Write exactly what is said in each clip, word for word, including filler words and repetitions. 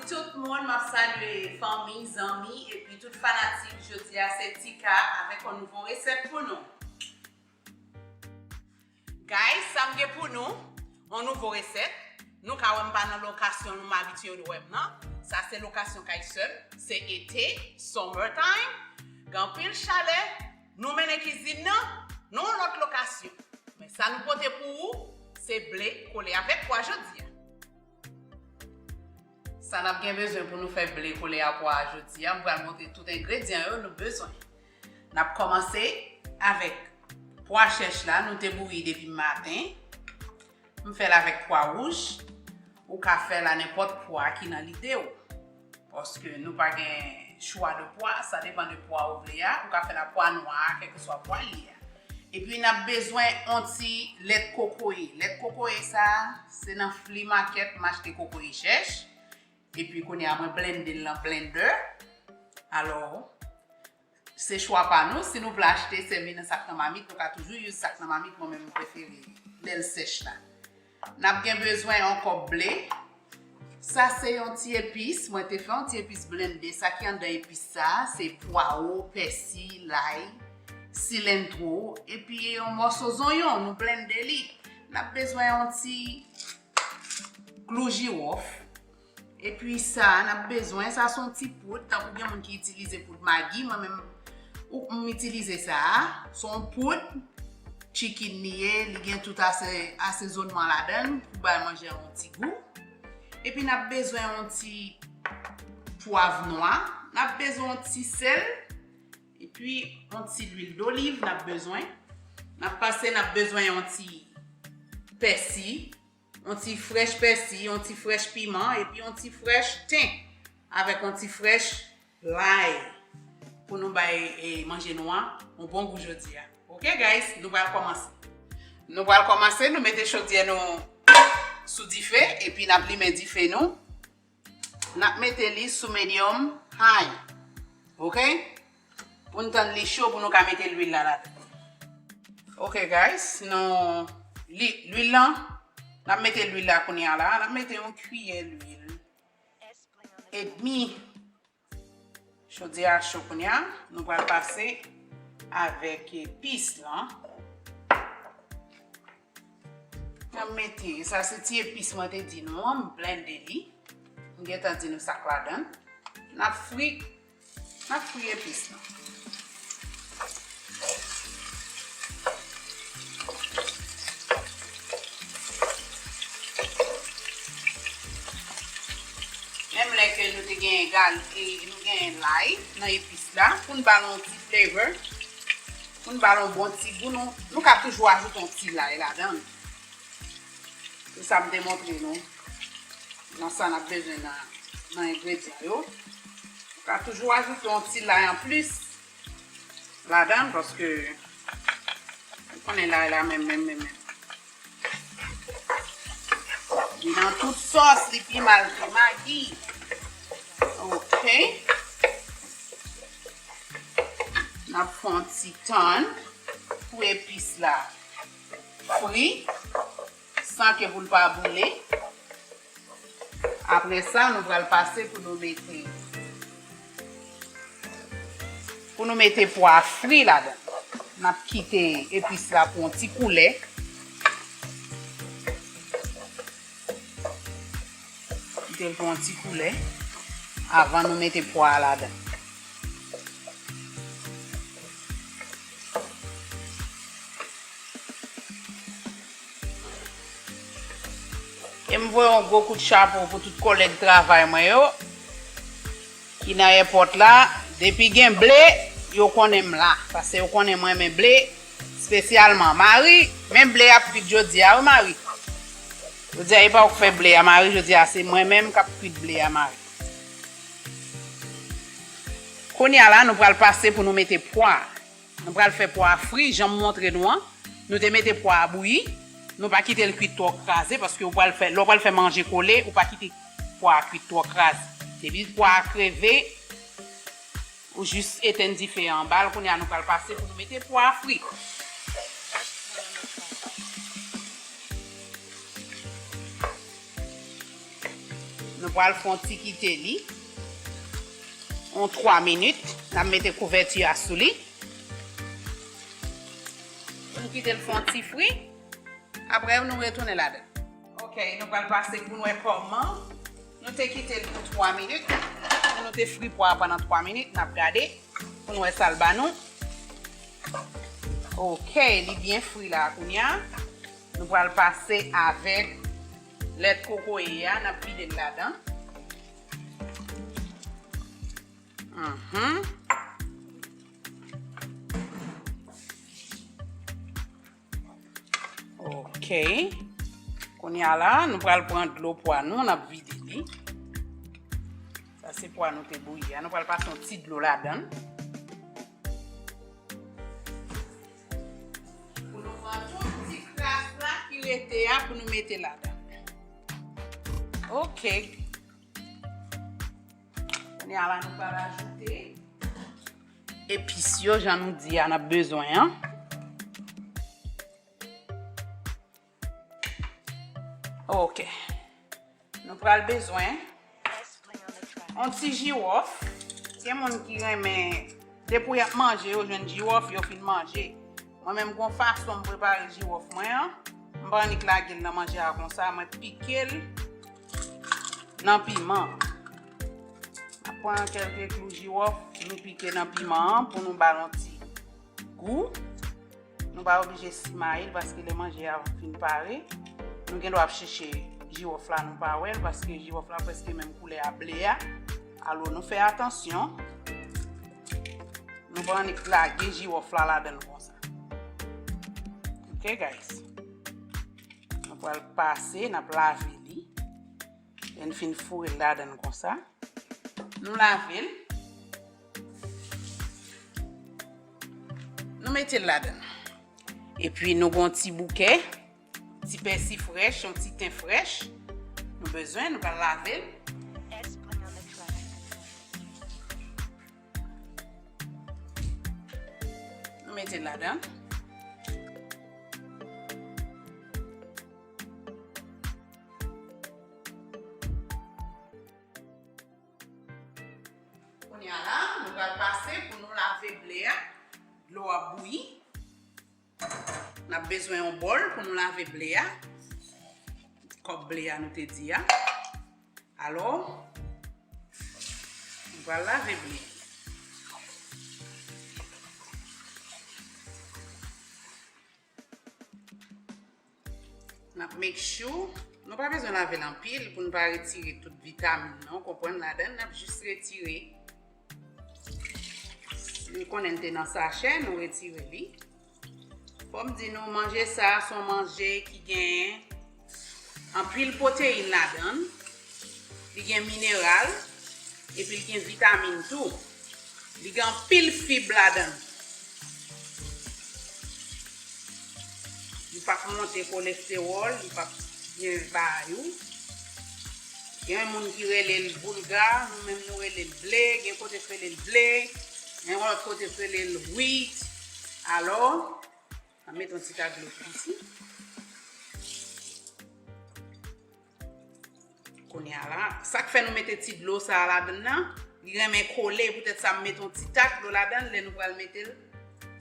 Tout moun, m ap salye fanmi, zanmi, epi tout fanatik. Jodi a se Tika avèk yon nouvo resèt pou nou. Guys, sa m gen pou nou, yon nouvo resèt. Nou ka wè m pa nan lokasyon nou m abitye wè m nan. Sa se lokasyon kay sè m. Se ete, summer time. Gen anpil chalè. Nou mennen kizin nan nan yon lòt lokasyon. Men sa nou pote pou ou, se ble kole avèk pwa jodi a. Sa n ap gen bezwen pou nou fè ble kole a pwa a jodi a, m pral montre tout engredyan yo nou bezwen. N ap kòmanse avèk pwa chèch la, nou te bouyi depi maten. M fè l avèk pwa wouj. Ou ka fè l a nenpòt pwa ki nan lide w. Paske nou pa gen chwa de pwa, sa depann de pwa ou vle a. Ou ka fè l a pwa nwa a, kèlkeswa pwa l ye a. Epi n ap bezwen yon ti lèt kokoye. Lèt kokoye sa a, se nan flea market m achte kokoye chèch. Epi kounye a mwen blende l nan blender. Alò, se chwa pa nou. Si nou vle achte sèvi nan sak nan mamit, nou ka toujou use sak nan mamit. Mwen menm, m prefere lè l sèch la. N ap gen bezwen yon kòb ble. Sa se yon ti epis. Mwen te fè yon ti epis blende. Sa ki anndan epis sa, se pwawo, pèsi, lay, silantro, epi yon mòso zonyon. Nou blende li. N ap bezwen yon ti klou jiwòf. Epi sa, n ap bezwen, sa se yon ti poud, tankou gen moun ki itilize poud Maggi, mwen menm, ou, m itilize sa a. Se yon poud, chicken li ye, li gen tout ase, asezonman ladan l pou bay manje a yon ti gou. Epi n ap bezwen yon ti pwav nwa, n ap bezwen yon ti sèl, epi yon ti lwil doliv n ap bezwen. N ap pase, n ap bezwen yon ti pèsi, yon ti frèch pèsi, yon ti frèch piman, epi yon ti frèch ten, avèk yon ti frèch lay, pou nou bay, e, manje nou an yon bon gou jodi a. Ok, guys, nou pral kòmanse. Nou pral kòmanse, nou mete chodyè nou sou dife, epi n ap limen dife nou. N ap mete li sou medium high. Ok? Pou n tann li cho pou nou ka mete lwil la ladan. Ok, guys, nou, li, lwil lan, n ap mete lwil la kounye a la. N ap mete yon kiyè lwil edmi. Chodyè a cho kounye a. Nou pral pase avèk epis lan. N ap mete, sa se ti epis mwen te di nou an, m blende li. M gentan di nou sa k ladan l. N ap fri, n ap fri epis lan. Menm lè ke nou te gen gal, e nou gen lay nan epis la, pou n ba l yon ti flavor, pou n ba l yon bon ti gou, nou, nou ka toujou ajoute yon ti lay ladan l. Se sa m te montre nou. Nan sa n ap bezwen nan, nan engredyan yo. Ou ka toujou ajoute yon ti lay anplis ladan l, paske ou konnen lay la menm, menm, menm, menm. Li nan tout sòs, li pi mal ke Maggi. Ok. N ap fè yon ti tann pou epis la fri san ke pou l pa boule. Apre sa, nou pral pase pou nou mete, pou nou mete pwa fri ladan. N ap kite epis la pou yon ti koulè. Kite l pou yon ti koulè avan nou mete pwa a ladan. E m voye yon gwo kout chapo pou tout kòlèg travay mwen yo ki nan èpòt la. Depi gen ble, yo konnen m la, paske yo konnen m renmen ble, espesyalman Mari. Men ble ap kwit jodi a, wi, Mari. Jodi a, e pa ou k fè ble a, Mari. Jodi a, se mwen menm k ap kwit ble a, Mari. Kounye a la, nou pral pase pou nou mete pwa. Nou pral fè pwa a fri, jan m montre nou an. Nou te mete pwa a bouyi. Nou pa kite l kwit twò kraze, paske ou pral fè, lè w pral fè manje kole, ou pa kite pwa a kwit twò kraze. Depi pwa a kreve, ou jis etenn dife a anba l. Kounye a, nou pral pase pou nou mete pwa a fri. Nou pral fè yon ti kite li yon twa minit. N ap mete kouvèti a sou li. Pou n kite l fè yon ti fri. Apre, nou retounen ladan. Ok, nou pral pase pou n wè kòman nou te kite l pou twa minit. Pou nou te fri pwa a pandan twa minit, n ap gade pou n wè sa l ba nou. Ok, li byen fri la kounye a. Nou pral pase avèk lèt kokoye a, n ap vide l ladan. Mhm. Ok. Kounye a la, nou pral pran dlo pwa nou, n ap vide li. Sa se pwa nou te bouyi a. Nou pral pase yon ti dlo ladan l. Pou nou pran tout ti kras la ki rete a pou nou mete ladan. Ok. Kounye a la, nou pral ajoute epis yo, jan nou di a, n ap bezwen an. Ok. Nou pral bezwen yon ti jiwòf. Gen moun ki renmen, depi y ap manje, yo jwenn jiwòf, yo fin manje. Mwen menm, gon fason m prepare jiwòf mwen an. M pa annik lage l nan manje a konsa, mwen pike l nan piman. N ap pran kèlke klou jiwòf, nou pike nan piman an pou nou ba l yon ti gou. Nou pa oblije simaye l paske lè manje a fin pare, nou gen dwa ap chèche jiwòf la, nou pa wè l paske jiwòf la prèske menm koulè a ble a. Alò, nou fè atansyon. Nou pa annik lage jiwòf la ladan l konsa. Ok, guys. Nou pral pase, n ap lave li. Lè n fin foure l ladan l konsa, nou lave l. Nou mete l ladan l. Epi nou gen yon ti bouke, ti pèsi frèch, yon ti ten frèch. Nou bezwen, nou pral lave l. Nou mete l ladan. Kounye a la, nou pral pase pou nou lave ble a. Dlo a bouyi. N ap bezwen yon bòl pou nou lave ble a. Kòb ble a nou te di a. Alò, nou pral lave ble. N ap make sure, nou pa bezwen lave l anpil pou n pa retire tout vitamin nan, w konprann, ladan l, n ap jis retire. Nou konnen l te nan sachè, nou retire li. Fò m di nou, manje sa a se yon manje ki gen anpil pwoteyin ladan l, li gen mineral, epi l gen vitamin tou. Li gen anpil fib ladan l. Li p ap monte kolestewòl, li p ap gen bagay ou. Gen moun ki rele l boulga, nou menm nou rele l ble, gen kote k rele l ble, gen lòt kote k rele l wheat. Alò, an met yon ti ta dlo piti. Kounye a la, sa k fè nou mete ti dlo sa a ladan l nan, li renmen kole, poutèt sa m met yon ti ta dlo ladan l lè nou pral mete l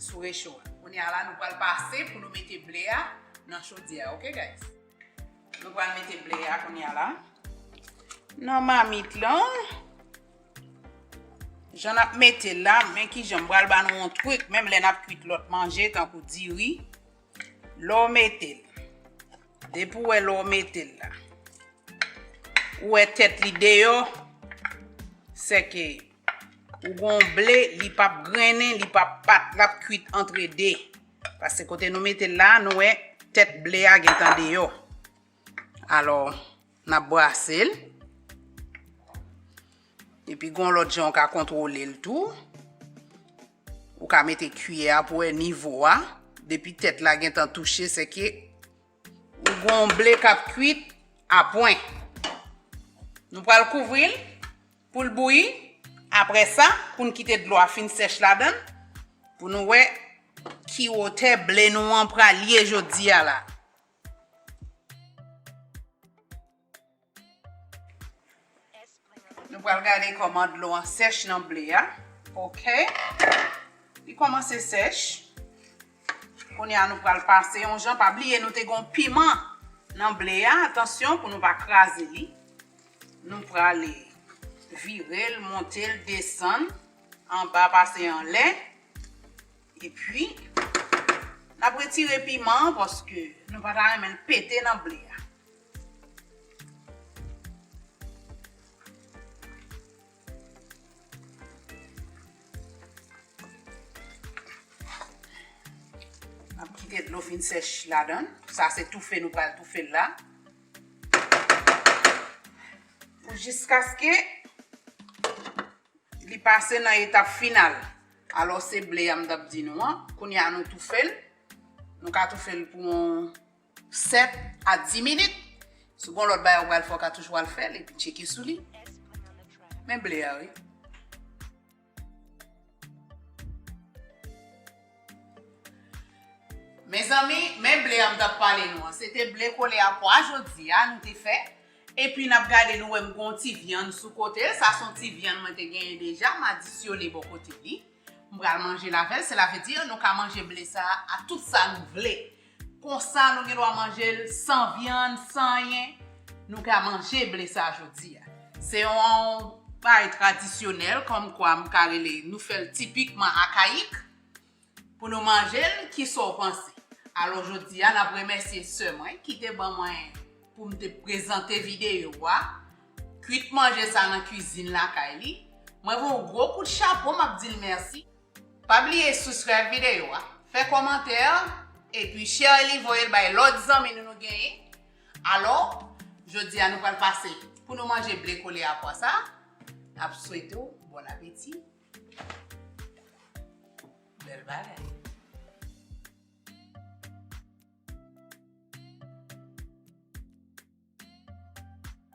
sou recho a. Kounye a la, nou pral pase pou nou mete ble a nan chodyè a, ok, guys? Nou pral mete ble a kounye a la nan mamit lan. Jan n ap mete l la, men kijan m pral ba nou yon trik, menm lè n ap kwit lòt manje, tankou diri, lè w mete l, depi w wè lè w mete l la, ou wè tèt li deyò, sèke ou gon ble, li p ap grennen, li p ap pat, l ap kwit antre de. Paske kote nou mete l la, nou wè tèt ble a gentan deyò. Alò, n ap brase l. Epi gon lòt jan w ka kontwole l tou. Ou ka mete kiyè a pou wè nivo a. Depi tèt la gentan touche, sèke ou gon ble k ap kwit a pwen. Nou pral kouvri l pou l bouyi. Apre sa, pou n kite dlo a fin sèch ladan l, pou nou wè ki wotè ble nou an pral ye jodi a la. Pral gade kòman dlo an sèch nan ble a. Ok. Li kòmanse sèch. Kounye a nou pral pase yon jan. Pa bliye nou te gon piman nan ble a. Atansyon pou nou pa kraze li. Nou prale vire l, monte l, desann. Anba pase anlè. Epi, n ap retire piman an paske nou pa ta renmen l pete nan ble a. N ap kite dlo fin sèch ladan l. Sa se toufe nou pral toufe l la. Pou jiskaske li pase nan etap final. Alò, se ble a m t ap di nou an. Kounye a nou toufe l. Nou ka toufe l pou yon sèt a dis minit. Si w gen lòt bagay ou pral fè, ou ka toujou al fè l epi tcheke sou li. Men ble a, wi. Mezanmi, men ble a m t ap pale nou an. Se te ble kole a pwa jodi a, nou te fè. Epi n ap gade, nou wè m gen yon ti vyann sou kote l. Sa se yon ti vyann mwen te genyen deja, m adisyone bò kote li. M pral manje l avè l, sela vle di nou ka manje ble sa a tout sa nou vle. Konsa, nou gen dwa manje l san vyann, san anyen. Nou ka manje ble sa a jodi a. Se yon bagay tradisyonèl, kòmkwa m ka rele, nou fè l tipikman akayik. Pou nou manje l, kisa w panse? Alò, jodi a, n ap remèsye sè mwen ki te ban mwen pou m te prezante videyo a. Kwit manje sa nan kwizin lakay li. Mwen voye yon gwo kout chapo, m ap di l mèsi. Pa bliye subscribe videyo a, fè kòmantè, epi share li, voye l bay lòt zanmi nou nou genyen. Alò, jodi a nou pral pase pou nou manje ble kole a pwa sa. N ap swete w bon apeti. Bèl bagay.